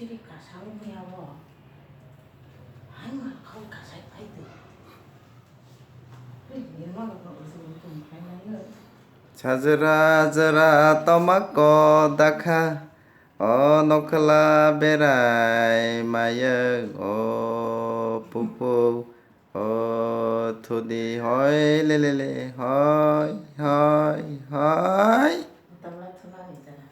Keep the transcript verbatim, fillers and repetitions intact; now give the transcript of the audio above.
Chiri kasai ni abo. Hai ma khau kasai phai di. Ni ma ko ko su ko phai na yo. Sajra jra tomako dakha, o nokhla berai mayung, o pupu, o thudi, hoi le le le, hoi, hoi, hoi. Tabla thuna ni jara.